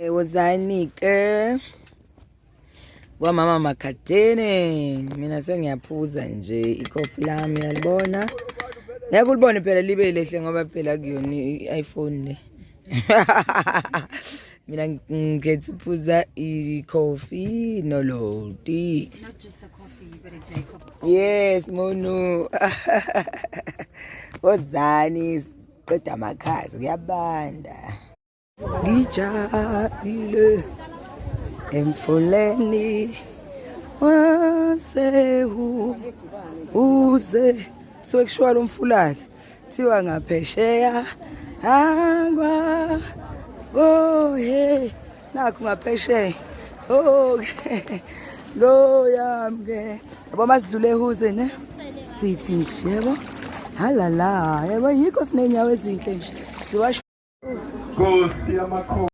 Wozani ke kwamama Makhathene, mina sengiyaphuza nje ikhofi lami, yalibona. Ngeke ulibone phela libe lehle ngoba phela kuyona i-iPhone le. Mina ngikhetha uphuza ikhofi noloti. Not just a coffee, but a Jacob. Yes, Monu. Wozani qeda amakhazi kuyabanda. Ngijabule emfuleni wasehu uze sokushiwa lo mfulane thiwa ngaphesheya angwa oh hey nakho ngaphesheya okay lo yami ke yabo masidlule ehuze ne sithi nje yebo halala yebo yikho sinenyawo ezinhle nje ziwasho Nkosi yamakhosi.